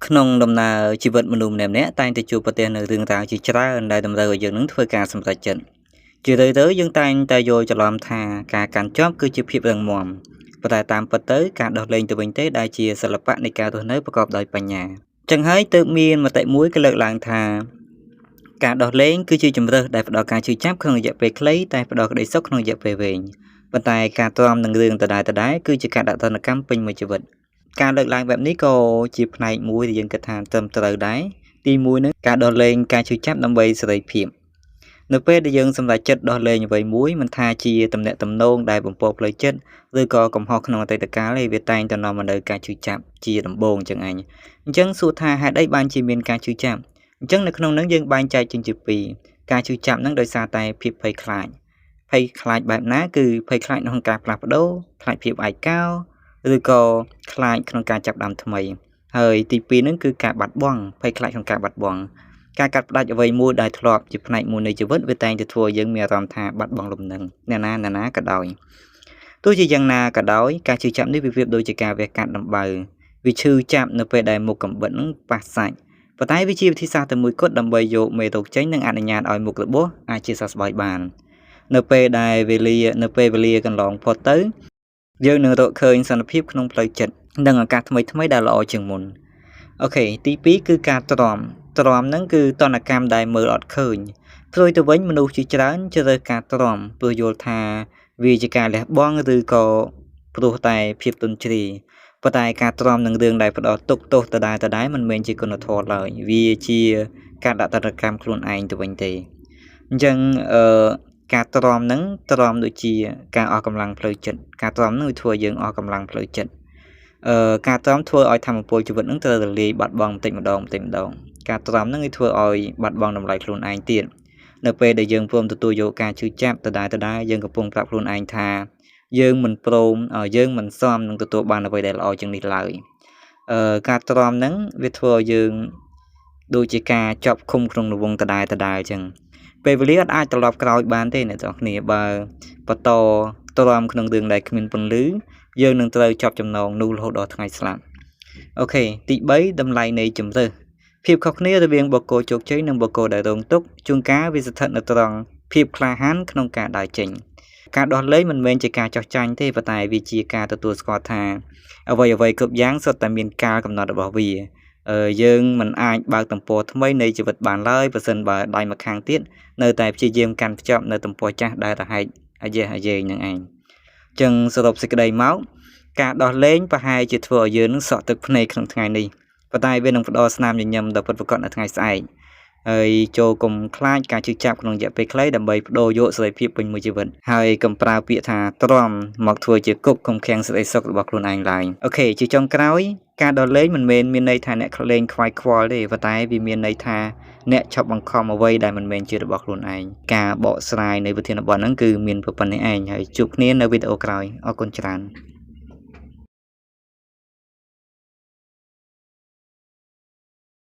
ក្នុងដំណើរជីវិតមនុស្សម្នាក់ៗតែងតែជួបប្រទះនូវរឿងរ៉ាវជាច្រើនដែលតម្រូវឲ្យយើងនឹងធ្វើការសម្រេចចិត្តជារឿយៗយើងតែងតែយល់ច្រឡំថាការកាន់ជាប់គឺជាភាពរឹងមាំប៉ុន្តែតាមពិតទៅការដោះលែងទៅវិញទេដែលជាសិល្បៈនៃការរស់នៅប្រកបដោយបញ្ញាចឹងហើយទើបមានមតិមួយគេលើកឡើងថាការដោះលែងគឺជាជម្រើសដែលផ្ដល់ការឈឺចាប់ក្នុងរយៈពេលខ្លីតែផ្ដល់ក្តីសុខក្នុងរយៈពេលវែងប៉ុន្តែការទ្រាំនឹងរឿងដដែលៗគឺជាការដាក់ទណ្ឌកម្មពេញមួយជីវិតការលើកឡើងបែបនេះក៏ជាផ្នែកមួយដែលយើងគិតថាត្រឹមត្រូវដែរទី1នឹងការដោះលែងការឈឺចាប់ដើម្បីសេរីភាពនៅពេលដែលយើងសម្រេចចិត្តដោះលែងអ្វីមួយមិនថាជាទំនាក់ទំនងដែលបំពុលផ្លូវចិត្តឬក៏កំហុសក្នុងអតីតកាលឯវាតែងតែនាំមកនូវការឈឺចាប់ជាដំបូងចឹងឯងអញ្ចឹងសួរថាហេតុអីបានជាមានការឈឺចាប់អញ្ចឹងនៅក្នុងនោះយើងបែងចែកចេញជាពីរការឈឺចាប់ហ្នឹងដោយសារតែភាពភ័យខ្លាចភ័យខ្លាចបែបណាគឺភ័យខ្លាចក្នុងការផ្លាស់ប្ដូរខ្លាចភាពឯកោឬក៏ខ្លាចក្នុងការចាប់ផ្ដើមថ្មីហើយទី2ហ្នឹងគឺការបាត់បង់ភ័យខ្លាចក្នុងការបាត់បង់ការកាត់ផ្ដាច់អ្វីមួយដែលធ្លាប់ជាផ្នែកមួយនៃជីវិតវាតែងតែធ្វើឲ្យយើងមានអារម្មណ៍ថាបាត់បង់លំនឹងអ្នកណាអ្នកណាក៏ដោយទោះជាយ៉ាងណាក៏ដោយការឈឺចាប់នេះវាប្រៀបដូចជាការវះកាត់ដំបៅវាឈឺចាប់នៅពេលដែលមុខកំបិតនឹងប៉ះសាច់ប៉ុន្តែវាជាវិធីសាស្ត្រតែមួយគត់ដើម្បីយកមេរោគចេញនិងអនុញ្ញាតឲ្យមុខរបួសអាចជាសះស្បើយបាននៅពេលដែលវេលានៅពេលវេលាកន្លងផុតទៅយើងនឹងរកឃើញសន្តិភាពក្នុងផ្លូវចិត្តនិងឱកាសថ្មីៗដែលល្អជាងមុន OK ទី2គឺការទ្រាំទ្រាំហ្នឹងគឺទណ្ឌកម្មដែលមើលអត់ឃើញផ្ទុយទៅវិញមនុស្សជាច្រើនជ្រើសរើសការទ្រាំព្រោះយល់ថាវាជាការលះបង់ឬក៏ព្រោះតែភាពទន់ជ្រាយប៉ុន្តែការទ្រាំនឹងរឿងដែលផ្ដល់ទុក្ខទោសដដែលៗមិនមែនជាគុណធម៌ឡើយវាជាការដាក់ទណ្ឌកម្មខ្លួនឯងទៅវិញទេអញ្ចឹងអឺការទ្រាំហ្នឹងទ្រាំដូចជាការអស់កម្លាំងផ្លូវចិត្តការទ្រាំហ្នឹងវាធ្វើឲ្យយើងអស់កម្លាំងផ្លូវចិត្តអឺការទ្រាំធ្វើឲ្យធម៌ពលជីវិតហ្នឹងត្រូវរលាយបាត់បង់បន្តិចម្ដងបន្តិចម្ដងការទ្រាំហ្នឹងវាធ្វើឲ្យបាត់បង់តម្លៃខ្លួនឯងទៀតនៅពេលដែលយើងព្រមទទួលយកការឈឺចាប់ដដែលៗយើងកំពុងប្រាប់ខ្លួនឯងថាយើងមិនព្រមយើងមិនសមនឹងទទួលបានអ្វីដែលល្អជាងនេះឡើយអឺការទ្រាំហ្នឹងវាធ្វើឲ្យយើងដូចជាការជាប់ឃុំក្នុងរង្វង់ដដែលដដែលអញ្ចឹងពេលវេលាអត់អាចត្រឡប់ក្រោយបានទេអ្នកទាំងគ្នាបើបន្តទ្រាំក្នុងរឿងដែលគ្មានពន្លឺយើងនឹងត្រូវជាប់ចំណងនោះរហូតដល់ថ្ងៃស្លាប់ OK ទី3តម្លៃនៃជំរើសភាពខុសគ្នារវាងបុគ្គលជោគជ័យនិងបុគ្គលដែលរងទុក្ខជួនកាលវាស្ថិតនៅត្រង់ភាពក្លាហានក្នុងការដើរចេញការដោះលែងមិនមែនជាការចោះចាញ់ទេប៉ុន្តែវាជាការទទួលស្គាល់ថាអ្វីអ្វីគ្រប់យ៉ាងសុទ្ធតែមានកាលកំណត់របស់វាយើងមិនអាចបើកទំព័រថ្មីនៃជីវិតបានឡើយប្រសិនបើដៃម្ខាងទៀតនៅតែព្យាយាមកាន់ភ្ជាប់នៅទំព័រចាស់ដែលរហែកអាយេះអាយេងនឹងឯងចឹងសរុបសេចក្តីមកការដោះលែងប្រហែលជាធ្វើឲ្យយើងនឹងសក់ទឹកភ្នែកក្នុងថ្ងៃនេះប៉ុន្តែវានឹងផ្ដល់ស្នាមញញឹមដ៏ពិតប្រាកដនៅថ្ងៃស្អែកហើយចូលកុំខ្លាចការឈឺចាប់ក្នុងរយៈពេលខ្លីដើម្បីបដូរយកសេរីភាពពេញមួយជីវិតហើយកុំប្រើពាក្យថាទ្រាំមកធ្វើជាគុកកុំខាំងសេចក្តីសុខរបស់ខ្លួនឯងឡើយ OK ជាចុងក្រោយការដោះលែងមិនមែនមានន័យថាអ្នកលែងខ្វាយខ្វល់ទេប៉ុន្តែវាមានន័យថាអ្នកឈប់បង្ខំអ្វីដែលមិនមែនជារបស់ខ្លួនឯងការបកស្រាយនៃវិធានបទហ្នឹងគឺមានប៉ុណ្្នេះឯងហើយជួបគ្នានៅវីដេអូក្រោយអរគុណច្រើន។